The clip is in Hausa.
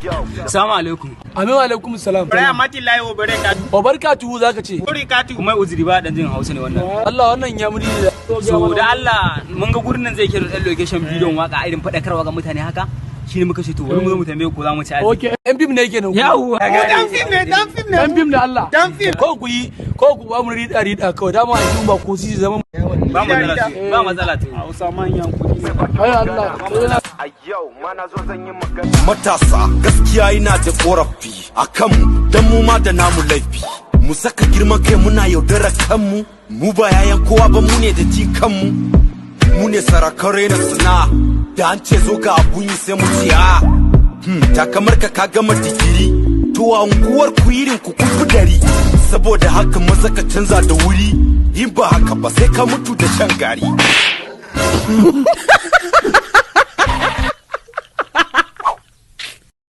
Assalamu alaikum. Amin wa alaikum salam. Rahmatullahi wa barakatuh. Wa barkatuhu zaka ce. Barakatuh. Kuma uzuri ba dan jin Hausa ne wannan. Allah, wannan ya muri da. So da Allah, mun ga gurin nan zai kira dan location bidiyon waka, irin fadakarwa ga mutane haka. Shine muka ce to bari mu zo mu tambaye ko za mu ci arziki. Okay, yan fim ne kenan ku? Yawwa. Dan fim ne, dan fim ne. Yan fim ne, Allah. Dan fim. Ko ku yi ko ku ba mu rida rida kawai, dama a ba ko sisi zama. Ba matsala to. Ba matsala to. Hausa manyan kuɗi ne. Ai Allah. Matasa, gaskiya ina da korafi a kanmu, don mu ma da namu laifi. Mu saka girman kai muna yaudarar kanmu. Mu ba yayan kowa ba, mu ne da ji kanmu. Mu ne sarakan raina sana'a. Da an ce zo ga abun yi, sai mu ce a takamar ka ka gama digiri. To a unguwar ku irin ku kun fi 100. Saboda haka maza ka canza da wuri, in ba haka ba sai ka mutu da shan gari.